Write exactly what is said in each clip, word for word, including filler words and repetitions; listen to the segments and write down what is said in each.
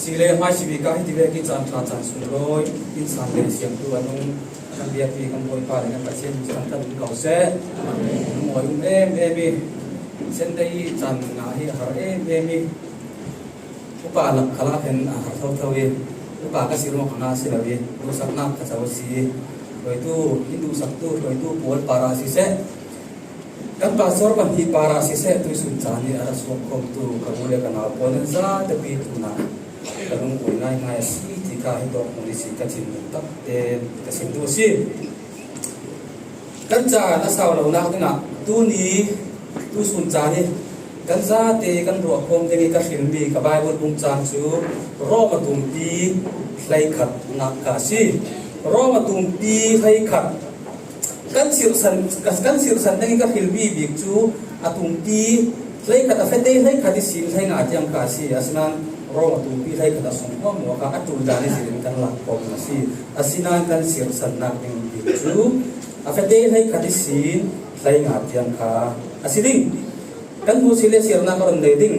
Chile mai sibi ka hiti ve ki chan tha chan sung loi in san le siam tu anung kan bia pi kan boi pa le kan Pathian san kan kau se. Mawi um em em i sen dei chan nga hi har em em i. Upa lak khala khen a har thau thau i. Upa ka si ruang ka nga si lo i. Lusakna ka chau si. Loi tu, Hindu sak tu, loi tu, pual para si se. Kan pastor pahnih para siseh tuisun chan hi a ra suak khawmtu ka u le ka nau pawl nan zate pi tuna ka lungpui ngaingai a si ti kha hi tawk hmun i si ka thinlung takte ka sim duh a si. Kan caan a sau lonak dingah tuni tuisun caan hi kan zate kan ruah khawm ding i ka hrilmi ka Bible bung caan cu Rom a tumpi hleikhatnak kha a si. Rom a tumpi hleikhat kan sirhsan, kan sirhsan ding i ka hrilmi bik cu a tumpi hleikhat a fete hleikhat ihsin hleinga tiang kha a si. Asinain Rom a tumpi hleikhat a sung hmuahhmuah kha a ṭul dan ihsin kan lak khawm a si. Asinain kan sirhsannak ding bik cu a fete hleikhat ihsin hleinga tiang kha a si ding. Kan hmuh si le siarnak a run nei ding.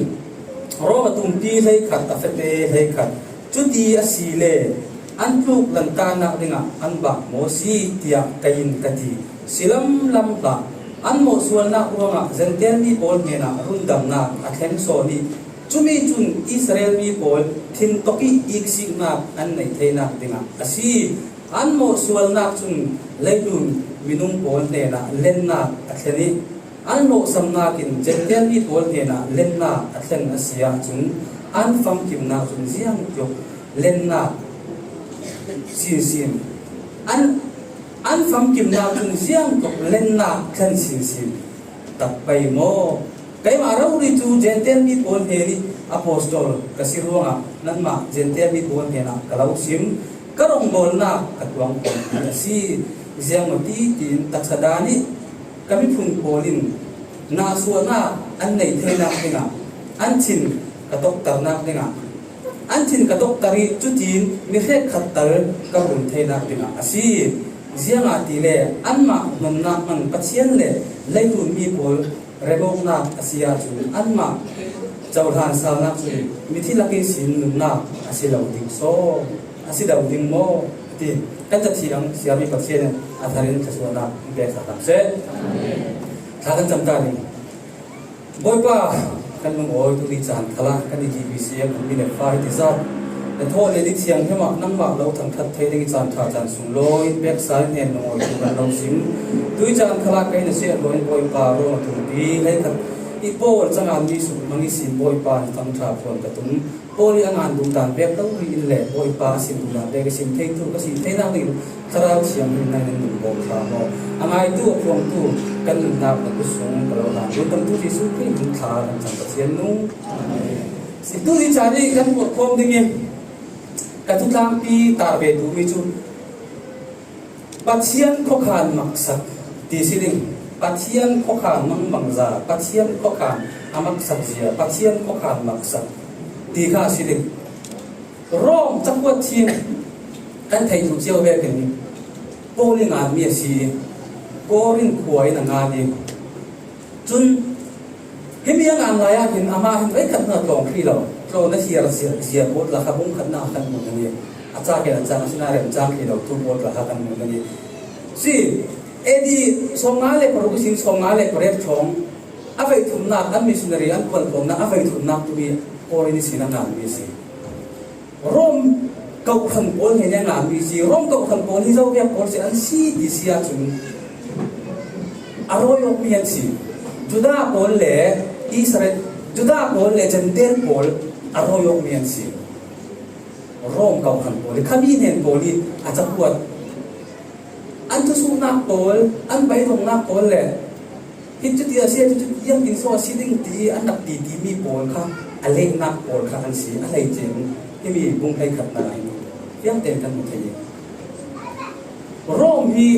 Rom a tumpi hleikhat a fete hleikhat. Cuti a si le an tluk lantanak dingah an bak maw si tiah kei in ka ti. Si lamlam hlah. An mawhsualnak ruangah Jentail mi pawl hnenah rundamnak a thleng sawn i cumi cun Israel mi pawl thintok i iksiknak an neih theinak dingah a si. An mawhsualnak cun leilun minung pawl hnenah lennak a thlen i an hlawhsamnak in Jentail mi pawl hnenah lennak a thlen a si ahcun an famkimnak cun ziangtluk lennak sinsin, an, an famkimnak cun ziangtluk lennak thlen sinsin tak pei maw? Keimah rori cu Jentail mi pawl hnen i apostol ka si ruangah nanmah Jentail mi pawl hnenah ka lo sim, ka rawngbawlnak ka tuang khawmpi a si. Ziangmaw ti tiin taksa dan i ka miphun pawl in nahsuahnak an neih theinak dingah an thin ka toktarnak dingah an thin ka toktar i cutin mi hrekkhat tal ka run theinak dingah a si. Ziangahtile anmah hnonnak hman Pathian le leilun mi pawl remawknak a si ahcun anmah cohlan salnak cun mithi lak ihsin nunnak a si lo ding saw a si lo ding maw? A ti. Kan Cathiang siami Pathian in a thar in thluasuahnak in pek hna hram seh. Thla kan cam ta ding. Bawipa, kan lungawi tu ni caan khalah kan i T V C M kan mi le fa hi ti zat na thawh le ni thianghlim ah nangmah lo thangṭhat thei ding i caan ṭha caan sunglawi in peksa in hnen lungawi tu kan lo sim. Tui caan khalah kei na siah luai in Bawipa, Rom a tumpi hleikhat i Paul cangan mi suk mang ihsin Bawipa na thangṭha phuan ka tum. Paul i a ngan dungdan pek lo rih in le Bawipa a sim dungdan pek i sim theitu ka si theinak ding Thlarau Thianghlim nan in nun bawm hram aw. A ngaitu a phuangtu kan nunnak na kut sung ka lo hlan. Runtamtu Jesuh Khrih min thla kan cang Pathian nu. Amen. Situ ni chan i kan ruat khawm ding i ka thutlangpi tar ve tu mi cu Pathian khuakhan maksak ti si ding. Pathian khuakhan mangbangza, Pathian khuakhan a maksak zia, Pathian khuakhan maksak ti kha a si ding. Rom cakuat thim kan theih duh cio vekin Paul i nganmi a si. Korin khua in a ngan i cun himi a ngan lai ah hin amah hin veikhat hna tlawng hrih lo, tlawng na hiar zia, zia pawl tla kha bung khatnak kan hmuh ding i a cak in a cang a si nain remcang hrih lo thu pawl tla kha kan hmuh ding i si. A D sawmnga le paruk ihsin sawmnga le pariat thawng a veithumnak, an missionary an khualtlawnnak a veithumnak tu i Korin ihsin a nganmi a si. Rom kawhhran pawl he ne nganmi si, Rom kawhhran pawl hi zo vek pawl si an si ti si ahcun a rawi awkmi an si. Judah pawl le Israel, Judah pawl le Jentail pawl a rawi awkmi an si. Rom kawhhran pawl hi khami hnen pawl hi a cakuat. An thusuhnak pawl, an beidongnak pawl le hi cuti a si, hi cuti ziangtin so a si ding ti an rak ti timi pawl kha a lehnak pawl kha an si. A hleice in himi bung hleikhatnak ah hin fiangtein kan hmu thei. Rom hi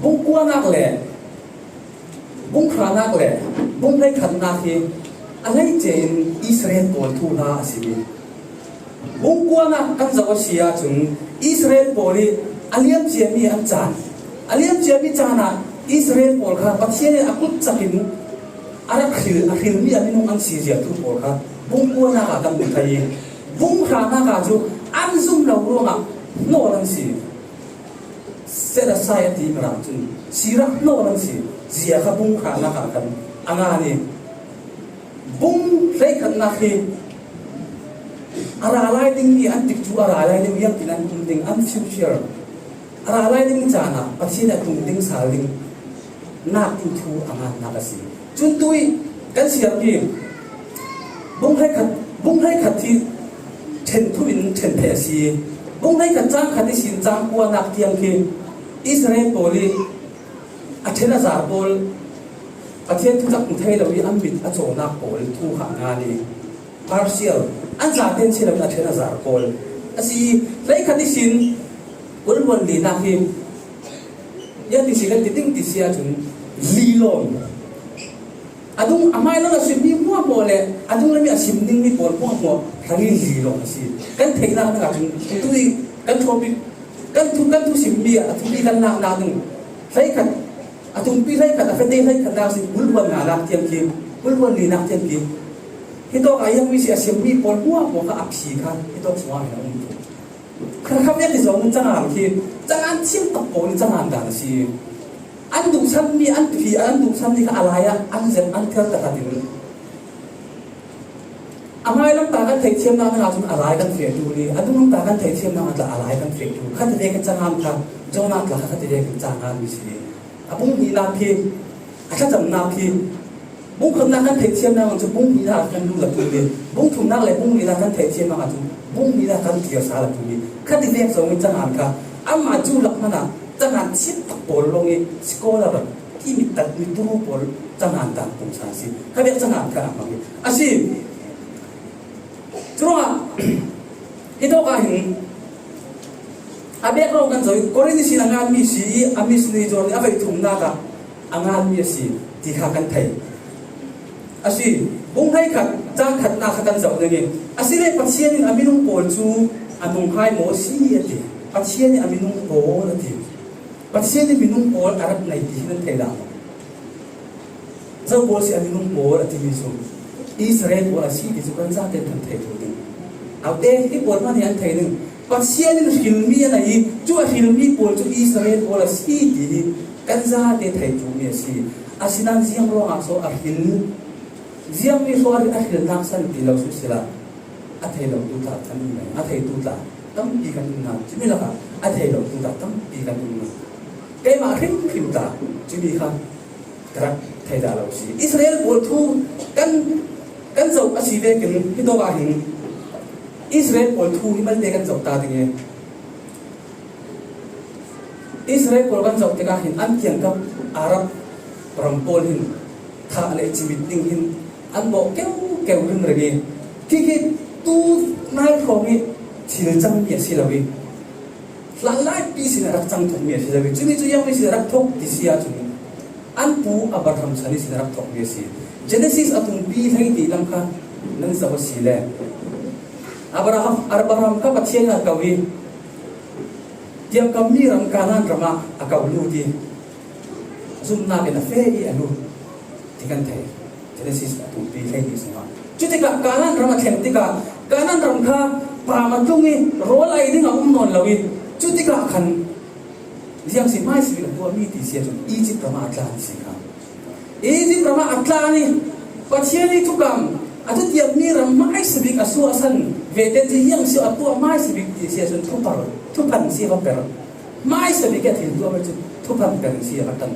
bung kuanak le bung hranak le bung hleikhatnak hi a hleice in Israel pawl thuhla a si. Bung kuanak kan zoh a si ahcun Israel pawl hi a liamciami an caan, a liamciami caan ah Israel pawl kha Pathian in a kutcak in a rak hril, a hrilmi a minung an si zia thu pawl kha Bung kuanaka kan hmu thei i, bung hranaka chu an zum lo ruangah hnawl an si. Set aside a ti Mirang cun, sira hnawl an si. Zia kha bung hranaka kan a ngan i, bung hleikhatnak hi a ra lai dingmi an tikcu a ra lai ding, ziangtin an um ding, an future a ra lai ding caan ah Pathian a tung ding sal ding nak in thu a ngannak a si. Cun tu i kan siarmi bung hleikhat, bung hleikhat hi ṭhen thu in ṭhen theih a si. Bung hleikhat cang khat ihsin cang kuanak tiang khi Israel pawl i a ṭhen a zar pawl, Pathian thutak hmu thei lo i an mit a cawnak pawl thu kha a ngan i, partial, an zate in si lo in a ṭhen a zar pawl a si. Hleikhat ihsin kul luan linak hi, ya ti si kan ti ding ti si ahcun, li lawm. A dung, a hmai lam a simmi hmuahhmuah le a dunglam i a sim dingmi pawl hmuahhmuah hrang i li lawm a si. Kan theihnak ding ahcun tu i kan topic, kan thu, kan thu simmi a thupi kan laknak ding hleikhat, a tumpi hleikhat, a fate hleikhatnak si, kul luan nganak tiang khi, kul luan linak tiang khi, hitawk a iangmi si a simmi pawl hmuahhmuah kha a phi kha hitawk sungah hin a um. Kha, kha vek ti zong cangan khi, cangan thiam tak pawl i cangan dan a si. An duhsanmi, an phi, an duhsanmi kha a lai ah an zem, an ther tahratin, a hmai lam ta kan theihthiamnak dingah cun a lai kan feh ṭul i, a dung lam ta kan theihthiamnak ah tla a lai kan feh ṭul. Kha ti vek in cangan kha, Jonah tla kha, kha ti vek in canganmi si. A bung hnihnak khi, a thlacamnak khi, bung khatnak kan theihthiamnak ah cun bung hnihnak kan lu la ṭul i, bung thumnak le bung linak kan theihthiamnak ah cun bung hnihnak kan kir sal a ṭul i, kha ti vek zong in cangan kha, amah cu lak hmanh ah cangan thiam tak pawl lawng i, scholar, timi tak mi turu pawl cangan dan pungsan a si. Kha vek cangan kha a hmang i a si. Curuangah hitawk ah hin a background kan zoh i, Korin ihsin a nganmi si i, a missionary journey a veithumnak ah a nganmi a si ti kha kan thei. A si, bung hleikhat, cang khatnak kha kan zoh ding i, a si le Pathian in a minung pawl cu a nung hai maw a si a ti. Pathian in a minung pawl a ti. Pathian in minung pawl a rak nei ti hi nan thei dah maw? Zo pawl si a minung pawl a timi cu Israel pawl a si ti cu kan zate kan thei ṭul ding. Aute hi pawl hmanh hi an thei ding. Pathian in hrilmi a nei i, cu a hrilmi pawl cu Israel pawl a si ti hi kan zate thei ṭulmi a si. Asinain ziang ruangah so a hril, ziangmi so a hrilnak san ti lo su sila, a thei lo tu tla kan um, a thei tu tla tampi kan um hna. Cumi lakah a thei lo tu tla tampi kan um hna. Keimah hrimhrim tla cumi kha ka rak thei dah lo si. Israel pawl thu kan, kan zoh a si vekin hitawk ah hin Israel pawl thu hi malte kan zoh ta ding i, Israel pawl kan zoh tikah hin an kiangkap Arab ram pawl hin thah le cimit ding hin an bawh keukeu ringring i, khi khi tu nai hrawng i thil cangmi a si lo i, hlanlaipi sin a rak cang thokmi a si lo i, cumi cu ziangmi sin a rak thok ti si ahcun an pu Abraham san ihsin a rak thokmi a si. Genesis a tumpi hleihnih lam kha nan zoh a si le, Abraham, Abraham kha Pathian in a ko i, tiamkammi ram Kanaan ram ah a ko lut i, zumhnak in a feh i a lut ti kan thei. Genesis a tumpi hleihnih sungah. Cutikah Kanaan ram a thleng tikah Kanaan ram kha pam a tlung i rawl ei ding a um nawn lo i, cutikah khan ziang si hmaisabik a tuahmi ti si ahcun Egypt ram ah a tlan si kha. Egypt ram ah a tlan i Pathian i thukam a tutiammi ram hmaisabik a suahsan vete, ziang si a tuah hmaisabik ti si ahcun thupar, thuphan si a va per. Hmaisabik i a thil tuah cu thuphan per si a va tan.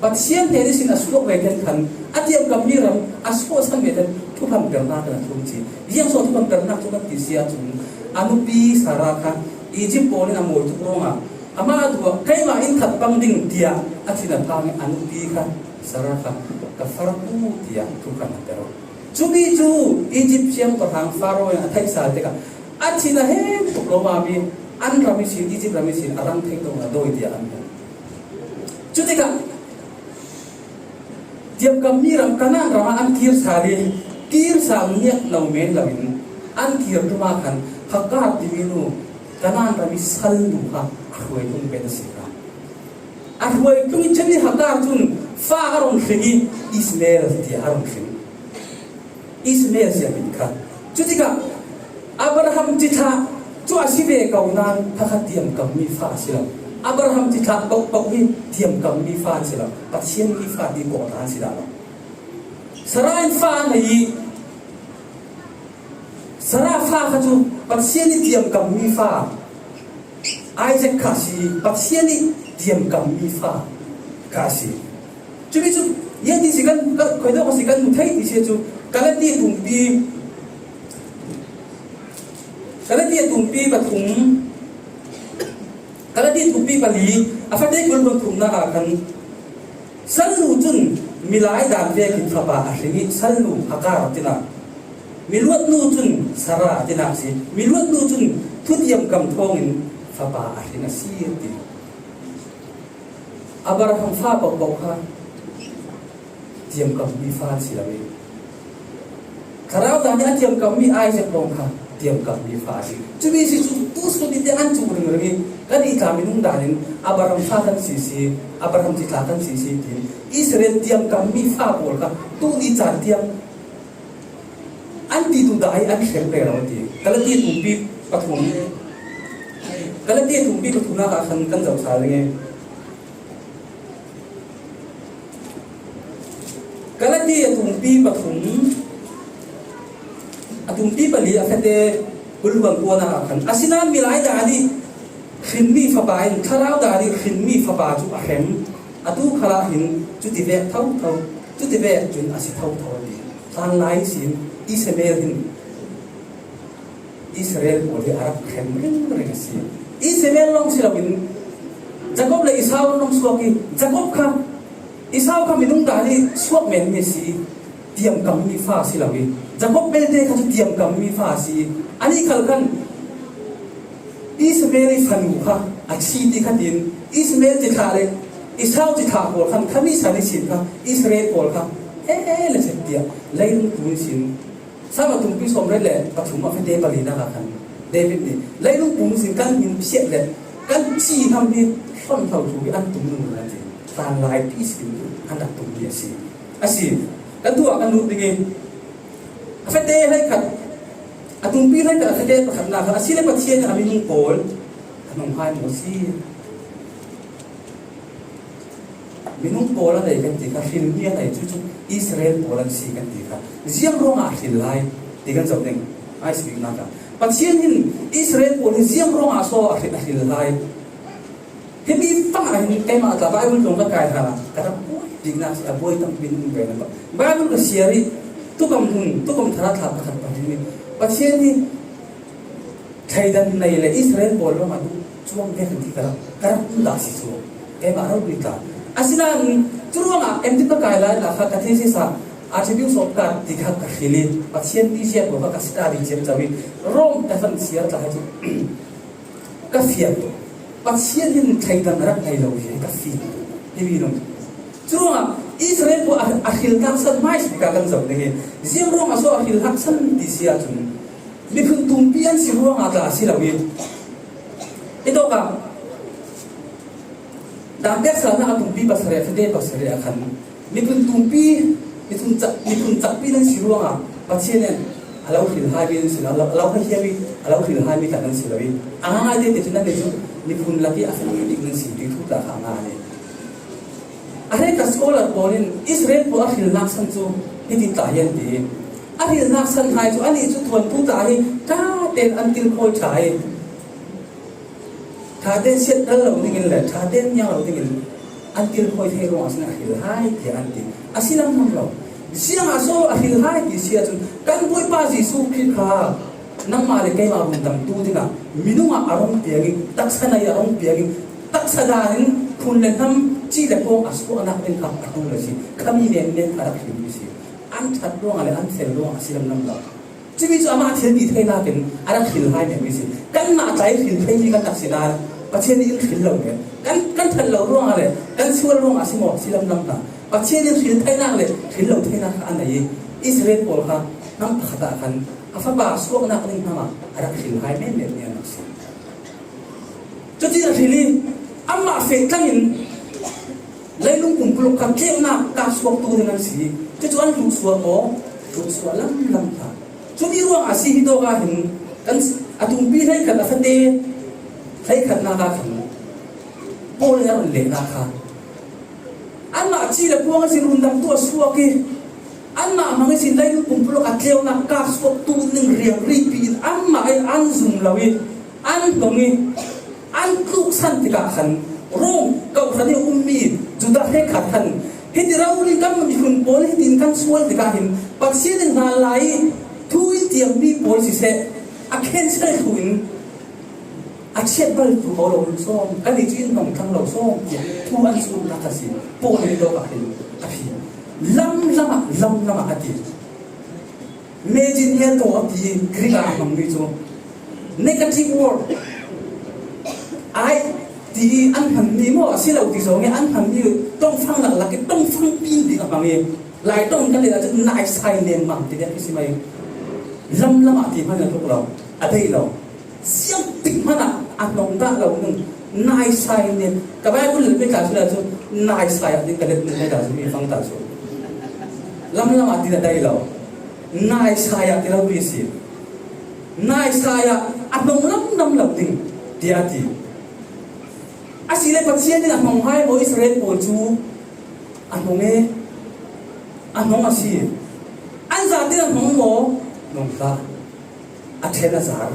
Pathian hnen ihsin a suak ve ten khan a tiamkammi ram a suahsan ve ten thuphan pernak in a thum ci. Ziang so thuphan pernak cu kan ti si ahcun a nupi Sarah kha Egypt pawl in a mawi tuk ruangah amah a duh, keimah in that pang ding tiah a thin a phang i a nupi kha Sarah kha ka fartu tiah thuphan a per. Cumi cu Egypt siangpahrang Faro in a theih sal tikah a thin a heng tuk lo, mah mi an ram ihsin, Egypt ram ihsin a rang thei tawn a dawi tiah an hmuh. Cutikah tiamkammi ram Kanaan ram ah an kir sal i, kir sal niak no men lo in an kir ṭum ah khan Hagar timi nu, Kanaan ram i sal nu kha a hruai tlung pet a si kha. A hruai tlung i cun i Hagar cun fa a run hring i Ismael tiah a run hring. Ismael si a min kha. Cutikah Abraham cithlah cu a si ve ko nain kha kha tiamkammi fa a si lo. Abraham cithlah paohpaoh hi tiamkammi fa an si lo. Pathian mi fa ti kawhna an si dah lo. Sarah in fa a nei i Sarah fa kha cu Pathian i tiamkammi fa, Isaac kha a si, Pathian i tiamkammi fa kha a si. Cumi cu, yan ti si kan, kan, khuaidawk a si kan mu thei ti si cu, Galati tumpi, Galati tumpi pathum, Galati tumpi pali, a fate kul pathumnak ah khan, salnu cun milai dan vekin fapa a hring i, salnu Hagar tinak, miluatnu cun Sarah tinak si, miluatnu cun thutiamkam thawngin fapa a hring a si, a ti. Abraham fa paohpaoh kha tiamkammi fa an si lo i, Thlarau dan nih a tiamkammi Isaac lawng kha tiamkammi fa a si. Cumi si cu tu sut nih tiang an cuh ringring i, kan i tla minung dan in Abraham fa kan si si, Abraham cithlah kan si si tiin Israel tiamkammi fa pawl kha tu ni caan tiang an ti tu dah i an hrem rero ti. Galati tumpi pathum, Galati tumpi pathumnak ah khan kan zoh sal ning i, Galati a tumpi pathum, a tumpi pali a fate kul pakuanak ah khan, asinain milai dan i hrinmi fapa in Thlarau dan i hrinmi fapa cu a hrem. Atu khalah hin cutivek thotho, cutivek cun a si thotho a ti. Hlanlai ihsin Ishmael hin Israel pawl hi a rak hrem ringring a si. Ishmael lawng si loin Jacob le Esau an lawng suak i, Jacob kha, Esau kha minung dan i suak menmi a si. Tiamkammi fa a si lo i, Jacob belte kha cu tiamkammi fa a si. Anih khal khan Ishmael i fanu kha a thi ti kha tiin, Ishmael cithlah le Esau cithlah pawl khan khami san ihsin kha Israel pawl kha he he le chet tiah leilung tung ihsin Salm a tumpi sawmriat le pathum a fate palinak ah khan David nih, leilung pum sin kan hmin phiat le kan ci hnam hi hlonh hlo tluk i an tum nung lai ti hlanlai pi sin an rak tummi a si. A si. Kan tu ah kan lut ding i a fate hleikhat, a tumpi hleikhat a fate pakhatnak khan a si le Pathian a minung pawl a nung hai maw si? Minung pawl a nei kan ti kha, hrilmi a nei cu, cu Israel pawl an si kan ti kha. Ziang ruangah a hril lai ti kan zoh ding. Ai si biknak ah Pathian hin Israel pawl hi ziang ruangah so a hril, a hril lai? Himi fangah hin keimah tla Bible tlawng ka kai hna, ka rak buai biknak si, a buai tampi an um ve lo. Bible ka siar i tukam hun, tukam thar ah thla pakhat pahnih nih Pathian hi thleidan nei le Israel pawl lawngah duh cuang ve kan ti ka rak, ka rak um dah si cu keimah rori tla. Asinain curuangah M.Div ka kai lai tla kha ka thesis ah Attributes of God ti kha ka hril i Pathian mi ziat pawl kha ka study ciamco i Rom ka van siar tla kha cu ka fian. Pathian hin thleidan a rak nei lo hi ka fian. Himi nung. Curuangah Israel pawl a, a hril hnak san hmaisabik ah kan zoh ding i ziang ruangah so a hril hnak san ti si ahcun miphun tumpi an si ruangah tla a si lo i, i tawkah dan pek salnak a tumpi pasarih, fate pasarih ah khan miphun tumpi, miphun cak, miphun cakpi nan si ruangah Pathian in a lo hril hai mi nan si lo, a lo, a lo haihiam i a lo hril hai mi kha nan si lo i, a ngaingai tete cu nan nei cu miphun lak i a fanh bik nan si ti thu tla kha a ngai. A hrekkhat scholar pawl in Israel pawl a hrilnak san cu hiti tla hi an ti. A hrilnak san hai cu anih cu tuantu tla hi ṭha tein an tilkhawi ṭha i ṭha tein siat ral lo dingin le ṭha tein niang lo dingin an tilkhawi thei ruangah sin a hril hai tiah an ti. A si lamlam lo. Ziangah so a hril hai ti si ahcun kan Bawipa Jesuh Khrih kha nangmah le keimah rundamtu dingah minung ah a rung piang i taksa nei a rung piang i taksa dan in phun le hnam, cih le pawng a suahnak ding kha a ṭul a si. Khami menmen kha a rak hrilmi si. An ṭhat ruangah le an fel ruangah a si lamlam lo. Cumi cu amah thil ti theinak in a rak hril hai menmi si. Kanmah tla i hril theimi kan rak si nain Pathian nih in hril lo men. Kan, kan ṭhat lo ruangah le kan sual ruangah a si maw, si lamlam hna. Pathian in hril theinak le hril lo theinak kha a nei i Israel pawl kha hna pakhat ah khan a fapa suaknak ding hna ah a rak hril hai menmen mi an rak si. Cuti a hril i amah feh tlangin leilung pumpuluk kha tleunak kah suaktu ding an si. Cucu an hluh suak maw? Hluh suak lamlam hna. Cumi ruangah a si hi tawk ah hin kan a tumpi hleikhat a fate hleikhatnak ah khan Paul in a run lehnak kha anmah ci le puang a sin rundamtu a suak i anmah hmang i sin leilung pumpuluk a tleunak kah suaktu ning riang rihpi in anmah in an zum lo i an hnong i an tluksan tikah khan Rom kawhhran i ummi Judah hleikhat khan hiti rori kan miphun pawl hitin kan sual tikah hin Pathian in hlan lai i thu in tiammi pawl siseh a cancel thu in a chiat bal tu ko lo sawm kan i cu in hnong thang lo sawm tiah thu an sumnak a si. Paul in tawkah hin a phi lamlamah lamlamah a ti. Mezin hian tawh a ti Greek ah a hmangmi cu negative word. Ai ti an hmanmi maw a si lo ti zawng i an hmanmi tongfang laklak i tongfang pin ding a hmang i lai tong kan leh cun naisai nem mang ti dek i si mai. Lamlam ah ti hman a tuk lo a dei lo. Ziangtik hmanah a hnong dah lo ning naisai nem ka Bible le pei tla cu le cu naisai ah ding ka let ning pei tla cu mi fang ta cu. Lamlam ah ti na dai lo. Naisai ah ti lo mi si. Naisai ah a hnong lamlam lo ding tiah a ti. A si le Pathian in a hnong hai maw Israel pawl cu a hnong e a hnong a si. An zate a hnong maw hnong hlah. A ṭhen a zar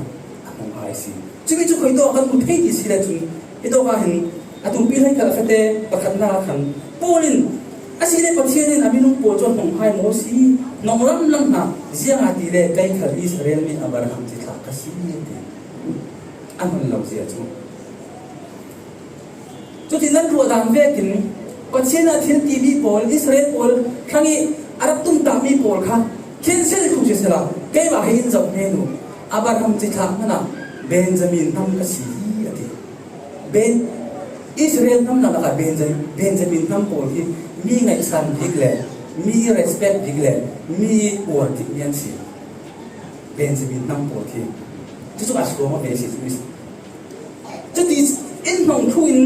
a hnong hai si. Cumi cu khuitawk kan hmu thei ti si le cun hitawk ah hin a tumpi hleikhat a fate pakhatnak ah khan Paul in a si le Pathian in a minung pawl cu a hnong hai maw si hnong lamlam hna ziangahtile kei khal Israel mi Abraham cithlak ka si ti a hman lo zia cu. Cuti nan ruah dan vekin Pathian a thil timi pawl, Israel pawl hrang i a rak tumtahmi pawl kha cancel thu sisela, keimah hi in zoh hnen u. Abraham cithlak hmanah Benjamin hnam ka si hi a ti. Ben, Israel hnam lakah Benjamin, Benjamin hnam pawl hi mi ngaihsan bik le mi respect bik le mi uar bik mi an si. Benjamin hnam pawl khi cucu a suang a ve si cu. Cuti in hnong thu in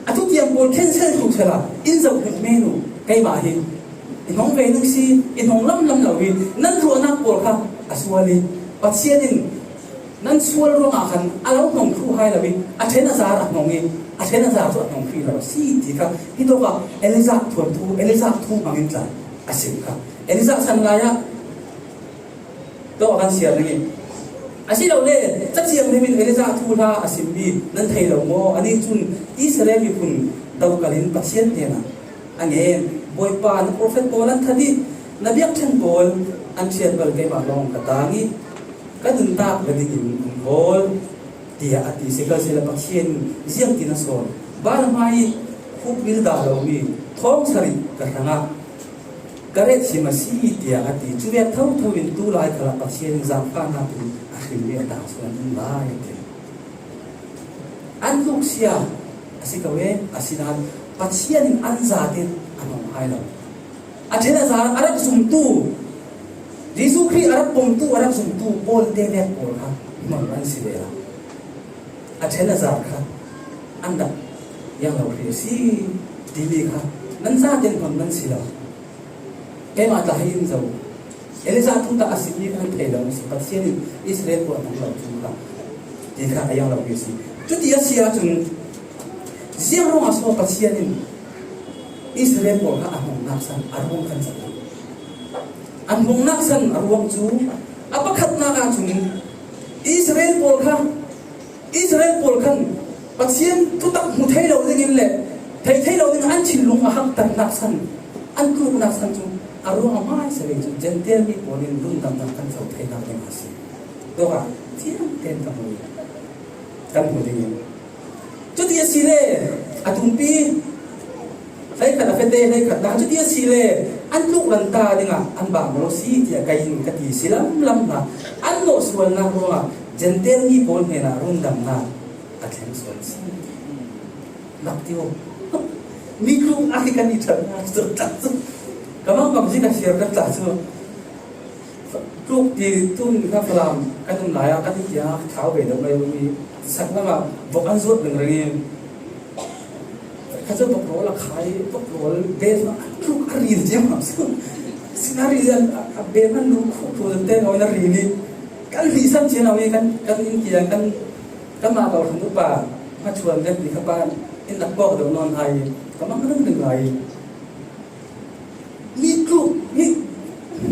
a thutiam pawl cancel thu sela in zoh hnik men u. Keimah hi i hnong ve ning si i hnong lamlam lo hi nan ruahnak pawl kha a sual i Pathian in nan sual ruangah khan a lo hnong thu hai lo i a ṭhen a zar a hnong i a ṭhen a zar cu a hnong thu lo si ti kha hitawkah Elijah thuanthu Elijah thu hmangin tla a sim kha Elijah san lai ah Tawh a kan siar ding i. Asilole, Cathiang hlimin Elijah thuhla a simmi nan thei lo maw? Anih cun Israel miphun dokalin Pathian hnenah a ngen, Bawipa, na profet pawl an that i na biakṭheng pawl an ṭhiat bal keimah lawng ka tang i ka nuntak la dingin an hawl. Tiah a ti. Sikhalsehla Pathian in ziangtin a sawn? Baal hmai i khukbil dah lomi thawng sarih ka hrangah ka retsim a si, tiah a ti. Cuvek thotho in tulai khalah Pathian in zaangfahnak in a hrilmi a ta sual an um lai, a ti. An tluksia a si ko e, asinain Pathian in an zatin a hnong hai lo. A ṭhen a zar a rak zumtu, Jesuh Khrih a rak pomtu, a rak zumtu Paul te vek pawl kha hmang an si ve lo. A ṭhen a zar kha an rak iang lo hrih a si timi kha nan zaten hmang nan si lo. Keimah tla hi in zo. Elijah thu tah a simmi kha nan thei lo si. Pathian in Israel khua a hnong lo thu kha ti kha a iang lo hrih a si. Cuti a si ahcun ziang ruangah so Pathian in Israel pawl kha a hnongnak san a ruang kan zat lo. A hnongnak san a ruang cu a pakhatnak ahcun Israel pawl kha, Israel pawl khan Pathian thutak hmu thei lo dingin le thei thei lo dingin an thinlung a haktatnak san, an tluknak san cu a ruang a hmaisa ve cu Gentile mi pawl in rundamnak kan co theinak ding a si. Dawkah ciang tein ka hmu, kan hmu dingin. Cuti a si le a tumpi hleikhat a fete hleikhat hna, cuti a si le an tluk lanta dingah an bah maw si tiah kei in ka ti si lamlam hna. An mawhsualnak ruangah Gentile mi pawl hnenah rundamnak a thleng sual si. Nak ti aw. Mi tluk a khi kan i ṭhat nak cu tla cu ka mangbang si ka siar ka tla cu. Tluk ti tun kha Falam kan um lai ah kan i tiang thau ve deuh mai mi sak lamah vok an zuat ringring i kha cu vok rawl a khai, vok rawl base ah tluk a ril ciang ah cu Sinari a, a, a bem han lu khu tu te ngau na ri ni. Kan li san chen au ni kan, kan in kia kan, kan ma kau han tu pa, ma chuan kan ni ka pa, in na kok do non hai, ka mang nang nang hai. Mi tluk, mi,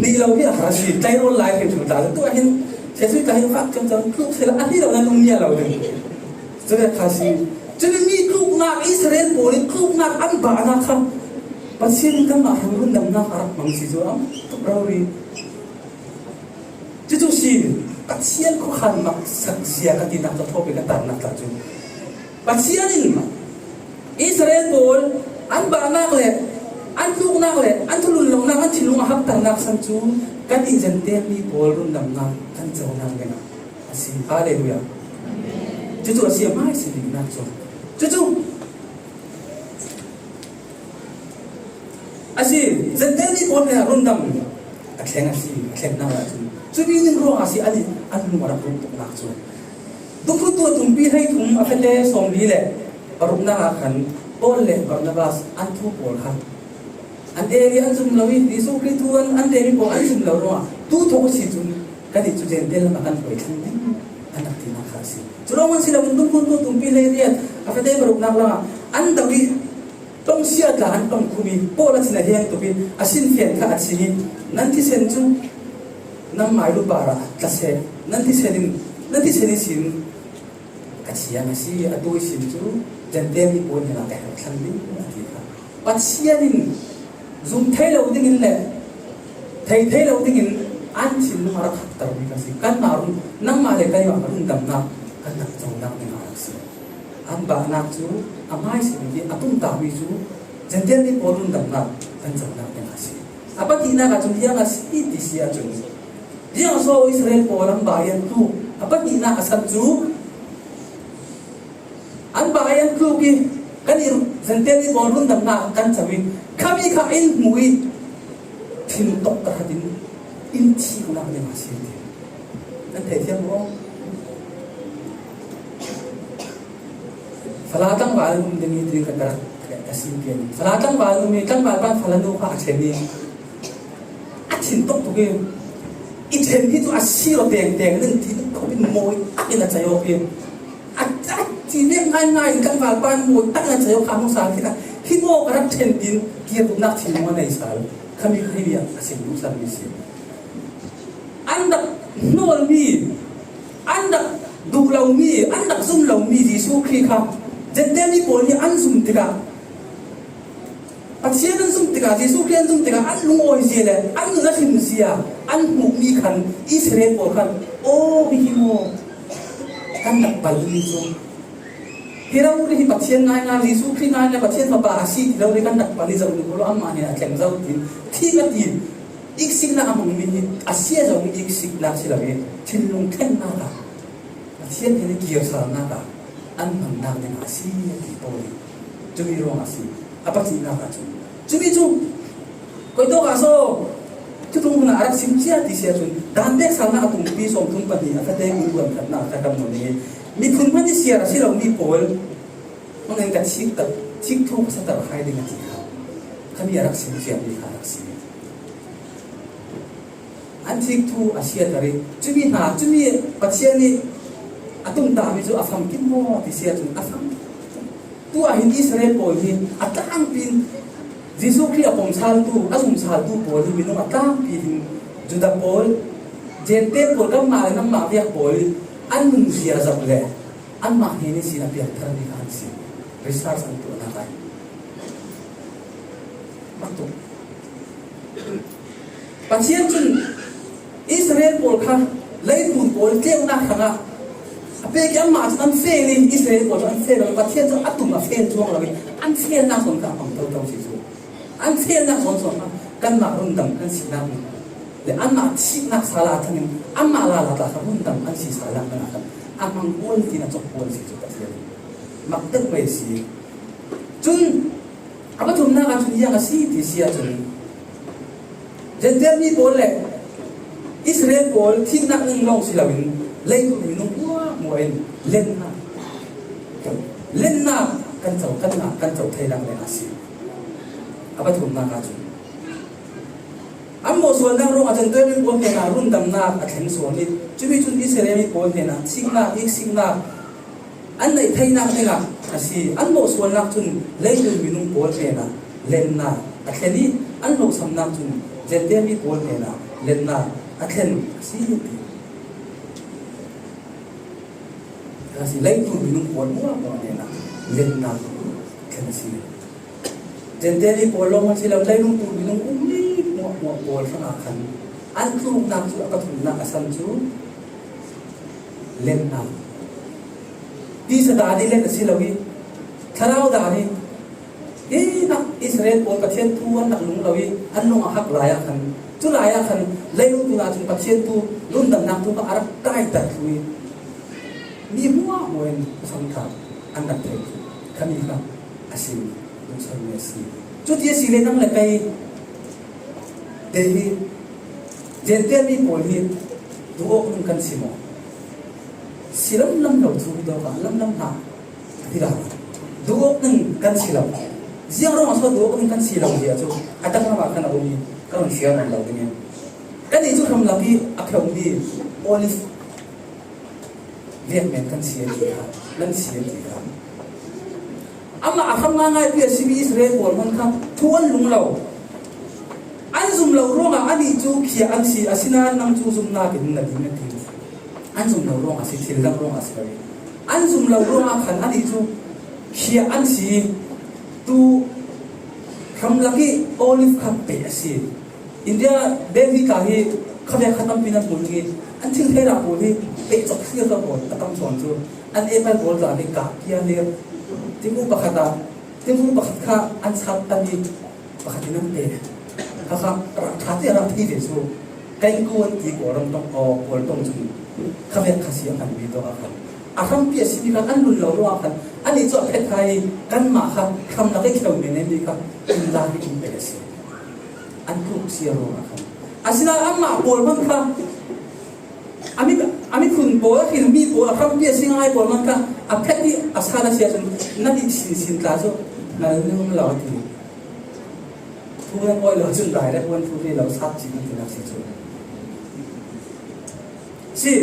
mi lo mi a ha si, tai ro lai ke tu ta, tu a hin, se sui ta hin fak chang chang tluk se la, a ni lo na nung nia lo de. Chu le kha si. Chu ni mi tlukna, Israel pawl in tlukna an bahna kha. Pasian in kanmah rundamna a rak mang si chu am tuk rori. Chu chu si, Pathian khuakhan mak sak zia ka tinak chu thawpi ka tannak ta chu. Pathian in Israel pawl an bahnak le, an tluknak le, an thulun lonak, an thinlung a haktarnak san chu kan i Gentile mi pawl rundamnak kan conak dingah a si. Hallelujah. Cucu a si a hmaisa biknak cu. Cucu a si, Gentile mi pawl hnenah rundam a thleng a si, a thleng hna ahcun. Cumi ning ruangah a si, an, an lung a rak ruk tuknak cu. Dungthluntu a tumpi hleithum a fate sawmli le paruknak ah khan Paul le Barnabas an thu pawl kha an area an zum lo i, Jesuh Khrih thu an, an remi pawl an zum lo ruangah tu thawk a si cun, kan i cu Gentile lam ah kan hruai thlang ding an rak tinak kha a si. Cu lawng an si loin dungthluntu tumpi hleiriat a fate paruknak lamah an do i, tongsia tla an tong khum i, Paul a thin a hiang tuk i, a sinfian kha a chim i, nan thisen cu nan mailu par ah tla seh, nan thisen in, nan thisen ihsin ka thiang a si, atu ihsin cu Gentile mi pawl hnenah ka herh thlang ding a ti kha. Pathian in zum thei lo dingin le thei thei lo dingin an thinlung a rak hakter bik a si. Kanmah run, nangmah le keimah rundamnak kan rak conak dingah a rak si. An bahnak cu a hmaisa bik i a tumtahmi cu Gentile mi pawl rundamnak kan conak dingah a si. A pahnihnak ahcun hiang a si ti si ahcun, ziang so Israel pawl an bah i an tluk. A pahnihnak a san cu an bah i an tluk i kan i Gentile mi pawl rundamnak kan co i khami kha in hmu i thin tok tahratin in thihnak ding a si ti kan theithiam maw? Fala tlangval an um ding i ti ka, ka, ka sim pian. Fala tlangval an um i tlangval pan fala nu kha a thlen i a thin tok tuk i, i thlen hi cu a si lo tengteng nan ti khawh in mawi takin a cei awk i, a, a ti vek ngaingai in tlangval pan mawi takin a cei awk kha hmuh sal khin a, hi maw ka rak thlen tin kir duhnak thinlung a nei sal. Khami, khami a, a sim duh sal mi si. An rak hnawlmi, an rak duh lomi, an rak zum lomi Jesuh Khrih kha Gentile mi pawl nih an zum tikah, Pathian an zum tikah, Jesuh Khrih an zum tikah, an lungawi zia le an nun a hrim zia an hmuhmi khan Israel pawl khan, aw, hi hi maw kan rak palmi cu. Hi rori hi Pathian ngaingai, Jesuh Khrih ngaingai, Pathian fapa a si ti rori kan rak pal i zoh ning ko lo, amah hnenah thleng zo tiin thik a ti. Iksiknak a hmangmi hi a sia zong iksiknak si lo i thinlung thlennak ah Pathian hnen i kirsalnak ah an hmannak ding a si a ti pawl hi cumi ruang a si. A pahnihnak ah cun cumi cu koi tawk ah so, thuthlung hmun ah a rak sim cia ti si ahcun, dan peksalnak a tumpi sawmthum pahnih a fate kul vuan khatnak a kan hmuh i, miphun hmanh i siar a si lomi pawl hmangin ka thik tak, thik thu ka sater hai ding a ti kha. Khami a rak sim ciami kha a rak si. An thik thu a siater i, cumi hna, cumi Pathian nih a tumtahmi cu a famkim maw ti si ahcun a famkim. Tu ah hin Israel pawl hi a tlangpi in Jesuh Khrih a pom saltu, a zum saltu pawl hi minung a tlangpi hin Judah pawl, Gentile pawl, kanmah le nangmah biak pawl in an nunzia zoh le anmah hnen ihsin a piangtharmi kha an si. Research an tuahnak ah hin. Mak tuk. Pathian cun Israel pawl kha leitlun pawl tleunak hrangah a pek i anmah cun an fel i Israel pawl cu an fel lo. Pathian cu a tum a fel cuang lo i an felnak sawn kha a hmang toto si cu. An felnak sawn sawn kha kanmah rundam kan sinak le anmah thihnak sal ah a thangin anmah lala ta kha rundam an si sal ah kan a hmang kual tiin a cawk kual si cu Pathian mak deuh mai si. Cun a pathumnak ah cun ziang a si ti si ahcun, Gentile mi pawl le Israel pawl thihnak ning lawng si loin leitlun minung hmuahhmuah in lennak, lennak kan co, kan ngah, kan co theinak leng a si. A pathumnak ah cun an Nak ruangah Gentile mi pawl hnenah rundamnak a thleng sual i, cumi cun Israel mi pawl hnenah thihnak, iksiknak, an neih theinak dingah a si. An mawhsualnak cun leitung minung pawl hnenah lennak a thlen i, an hnawhsamnak cun Gentile mi pawl hnenah lennak a thlen a si, ti a si. Leitung minung pawl hmuahhmuah hnenah lennak a thlen a si. Gentile mi pawl lawng a si lo, leilungtu minung ummi hmuahhmuah pawl hrangah khan an tluknak cu a pathumnak a san cu lennak. Tisa dan i len a si lo i, thlarau dan i, hi nak Israel pawl Pathian thu an rak lung lo i, an lung a hak lai ah khan, cu lai ah khan leilungtu hna cun Pathian thu rundamnak tu kha a rak kaiter thlu i, mi hmuahhmuah in a thangṭhat an rak thei khami kha a si, duhsakmi a si. Cuti a si le nang le kei te hi, Gentile mi pawl hi duh awk ning kan si maw? Si lamlam lo cu hi dawk ah lamlam hna a ti lai. Duh awk ning kan si lo. Ziang ruangah so duh awk ning kan si lo zia cu a tak lamah kan a um i kan run siar lo ding i, kan i cu hramlak i a kheumi olive vek men kan si a ti kha, nan si a ti kha. Amah a hram ngaingai pi a simi Israel pawl hmanh kha thu an lung lo. An zum lo ruangah anih cu khia an si, asinain nang cu zumnak in na ding a ti. An zum lo ruangah a si, thil dang ruangah a si lo. An zum lo ruangah khan anih cu khia an si. Tu hramlak i olive kha peh a si. India, Delhi ka hi khavek kha tampi nan hmuh i an thil thei rak pawl hi peh cawk hlir ka pawl a tam sawn cu an apple pawl tla hi kah kia hlir. Timu pakhat ah, timu pakhat kha an sat tam i pakhat in an peh. Kha kha rak ṭha te rak thi ve cu kan ku an ti kawl ram tong aw kawl tong cun khavek kha si a kan mi tong a khan a hrampi a simi khan an lun lo ruangah khan anih cu a phet hai kanmah kha hramlak i kheu men mi kha in la hi in peh a si. An tluk sia ruangah khan. Asinain amah pawl hmanh kha a mi, a miphun pawl, a hrilmi pawl, a hrampi a si ngai pawl hmanh kha a phet i a san a si ahcun nan i sinsin tla cu hngal ning lo a ti. Thu nan awih lo cun direct one, two, three lo sat cih nan tinak si cu. Si.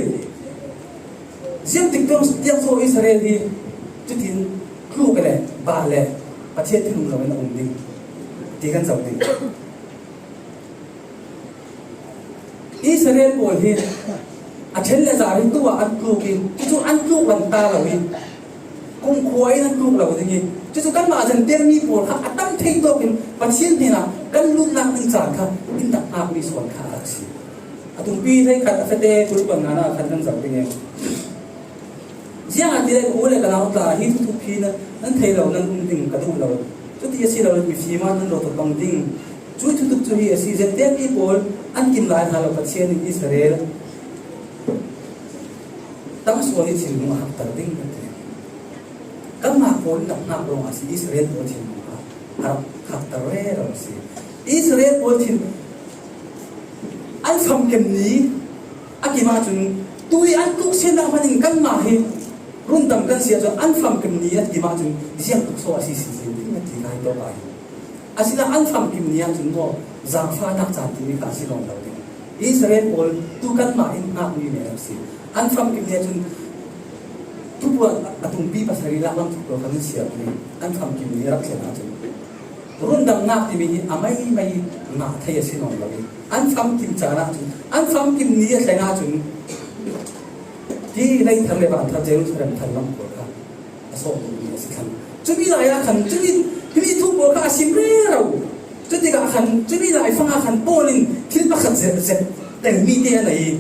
Ziangtik tiang so Israel hi cutin tluk le bah le Pathian thinlung lo in a um ding ti kan zoh ding. Israel pawl hi a ṭhen le zar hi tu ah an tluk i, cucu an tluk lan ta lo i, kumkhua in an tluk lo ding i, cucu kanmah Gentile mi pawl kha a tam thei tawk in Pathian hnenah kan lutnak ding caan kha in tak ngakmi sawn kha a rak si. A tumpi hleikhat a fate kul pan ngan ah khan kan zoh ding i. Ziangahtile ka u le ka nau tla hi thuthup hi nan, nan thei lo, nan um ding ka duh lo. Cuti a si lo, mifim ah nan lawt bang ding. Cu thuthup cu hi a si, Gentile mi pawl an kim lai hna lo, Pathian in Israel tangsuan i thinlung a hakter ding a ti. Kanmah pawl in rak hngak ruangah a si, Israel pawl thinlung kha a rak hakter rero a si. Israel pawl thin an famkim ni a kim ahcun tui an tuk siannak hmanh in kanmah hi rundam kan si ahcun an famkim ni a kim ahcun ziang tuk so a si si ding a ti lai tawk ai. Asinain an famkim ni ahcun maw, zaangfahnak caan timi kha a si nawn lo ding. Israel pawl tu kanmah in hngakmi men a si. An famkim ni ahcun tupu a tumpi pasarih lak lam thuk lo khan an siar ding. An famkim ni rak thlen ahcun rundamnak timi hi a meimei ngah thei a si nawn lo i, an famkim caan ahcun, an famkim ni a thleng ahcun, hi lei thar le van thar Jerusalem thar lam pawl kha a sawh duhmi a si khan. Cumi lai ah khan, cumi, himi thu pawl kha a sim rero. Cutikah khan, cumi lai fang ah khan Paul in thil pakhat zet, zet tel mi te a nei i,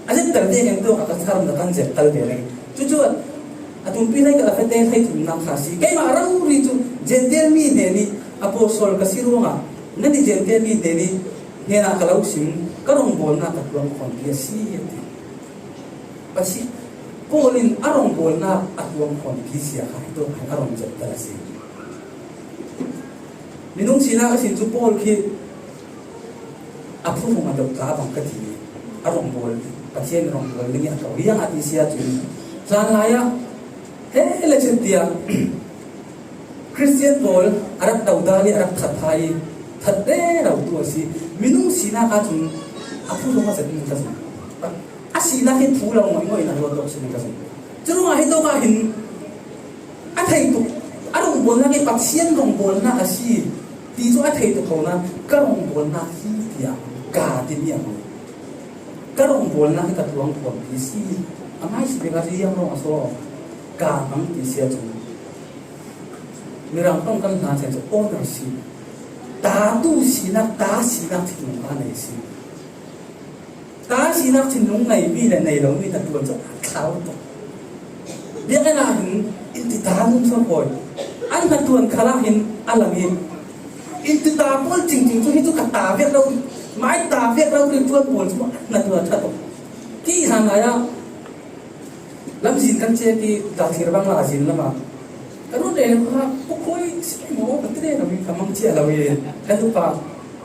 a zet tel te kan tuak ah ka thar na kan zet tel ve leng. Cucu a tumpi hlei ka la fete hlei thumnak kha a si. Keimah rori cu Gentile mi hnen i apostle ka si ruangah nan i Gentile mi hnen i hnenah ka lo sim, ka rongbawlnak ka tuang khawnpi a si, a ti. Pasi, Paul in a rongbawlnak a tuang khawnpi sia kha hi tuah khan a rong zet tal a si. Minung sinak a sin cu Paul khi a phuhum a doh ta bang ka ti. A rongbawl, Pathian rongbawl ning i a ko. Ziang a ti sia cun hlan lai ah he le chin tiang Christian pawl a rak dodal i a rak that phai i that rero tu a si. Minung sinak ahcun A phu zong a zat in ka zong. A sinak hi phu lo ngoi ngoi na lo tok sin ka zong. Cu ruangah hi tawkah hin a thei tuk, a rongbawlnak hi Pathian rongbawlnak a si ti cu a thei tuk ko nain ka rongbawlnak hi tiah ka ti mi a ngoi. Ka rongbawlnak hi ka tluang khuampi si. A mai si bik a riang rong a so ka mang ti si a cu. Mirang tong kan hna cun ownership, tatu sinak, ta sinak thinlung kaa nei si. Ta sinak thinlung nei mi le nei lo mi hna tuan cu a thlau tuk. Biakinn ah hin in ti ta nun so poi. An hna tuan khal ah hin a lang i in ti ta pawl cingcing cu hi cu ka ta vek lo, mai ta vek lo ri tuan pawl cu an hna tuan ṭha tuk. Ki hna ngai ah lamzin kan cek i dah thir bang la zin lam ah ka run rel kha, ka khuai si pei maw ka ti rel lo i ka mang cia lo i ka nupa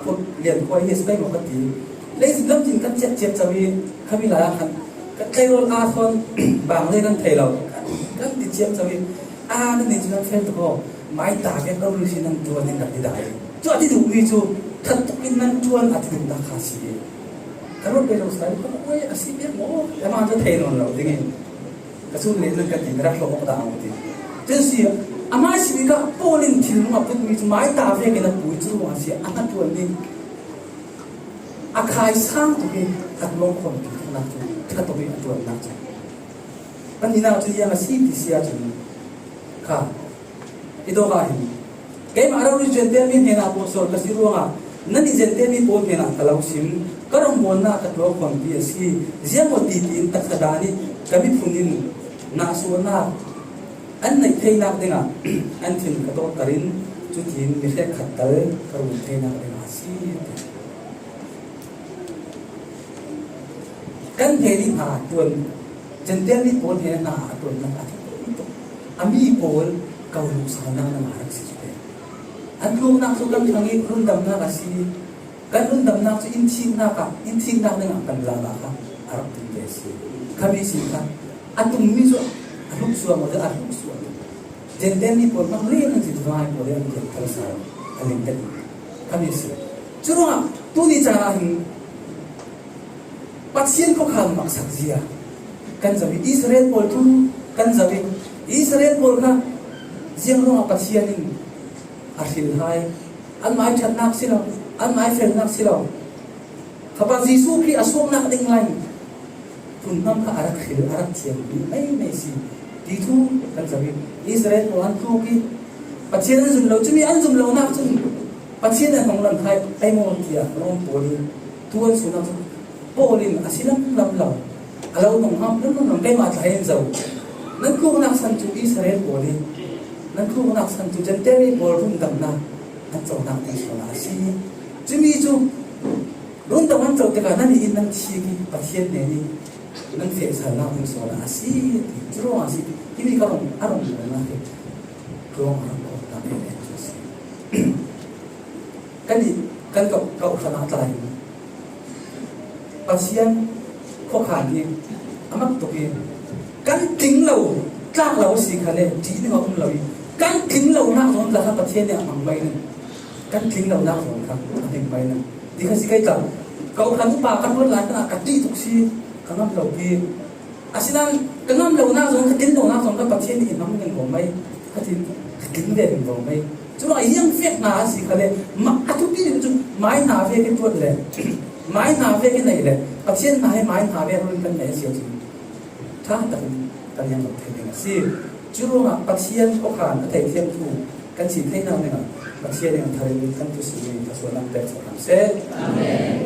kut lian khuai hi si pei maw ka ti. Lei lamzin kan cek ciap co i khami lai ah khan ka tleirawl aa thawn bang le kan thei lo kan ti ciap co i, a nan nih cu nan fel tuk aw, mai ta vek lo ri si nan tuan in rak ti dai. Cu a ti duhmi cu that tuk in nan tuan a ti duhnak kha si. Ka run rel lo sai ka khuai a si piak maw, amah cu thei nawn lo ding i. Ka sun le nan ka ti, ka rak hlawh awk dah a ti. Cun si, amah si bik ah Paul in thinlung a putmi cu mai ta vekin a pui cu ruang a si, a hna tuan ning. A khai sang tuk i a tuang khawmpi thawknak cu ṭha tuk i a tuannak cu. Pahnihnak cu ziang a si ti si ahcun kha. I dawk ah hin, keimah rori Jentail mi hnenah pawhsawl ka si ruangah, nannih Jentail mi pawl hnenah ka lo sim, ka rongbawlnak ka tuak khuampi a si. Ziangmaw ti tiin taksa dan i ka miphun in nahsuahnak an neih theinak dingah an thin ka tawtter in, cutin mi hrekkhat tal ka run theinak dingah a si. Kan hnenih hna tuan, Jentail mi pawl hnenih hna a tuannak a thei tuk. A mi pawl ko luhsalnak na ngah rak si cu te. An tluknak cu kan thang i rundamnak a si. Kan rundamnak cu in thiknak ah, in thiknak dingah kan lala kha a rak tum ve a si. Khami si kha a tummi cu a hluk suak maw, a hluk suak. Jentail mi pawl hmang len an si, Judah pawl an piak thar sal a ling tek khami a si. Curuangah tuni caan ah hin Pathian khuakhan maksak zia kan zoh i Israel pawl thu kan zoh i Israel pawl kha ziang ruangah Pathian in a hril hai, anmah ṭhatnak si lo, anmah felnak si lo. Fapa Jesuh Khrih a suaknak ding lai phunhnam kha a rak hril, a rak thiam duh meimei si ti thu kan zoh i Israel pawl an tluk i Pathian an zum lo, cumi an zum lonak cun Pathian an hong lan hai ai maw tiah Rom pawl i tu an sunak cun Paul in a si lam lam lo, a lo nung ham lam lam lo, keimah tla in zoh. Nan tluknak san cu Israel pawl i nan tluknak san cu Jentail pawl rundamnak an conak ding sualnak a si. Cumi cu rundam an co tikah nannih in nan thik i Pathian hnen i nan fehsalnak ding sualnak a si. Curuangah a si. Himi ka rung, a rung nak hi. Curuangah a rung nak hi. Kan i, kan kau, kau hlan ah tlai. Pathian khuakhan hi a mak tuk i kan tling lo, tlak lo si kha le ṭih ding a um lo i kan tling lonak zong tla kha Pathian nih a hmang mai ning. Kan tling lonak zong kha a hmang mai ning. Ti kha si kei tla. Kau khan upa kan ruat lai khan ka ṭih tuk si, ka ngam lo pi. Asinain ka ngam lonak zong, ka tling lonak zong kha Pathian nih a hmang ning ko mai, ka tling, ka tling ve ning ko mai. Curuangah a hiang fek hna a si kha le, ma, a thupi ning cu mai hna ve ka tuat le, mai hna ve ka nei le, Pathian hna he mai hna ve run kan nei a si ahcun ṭha takin kan hiang lo thei ding a si. Curuangah Pathian khuakhan a theithiam thu kan si theinak dingah Pathian nih a thar in kan tu si in ka sual lam pek sual lam seh. Amen.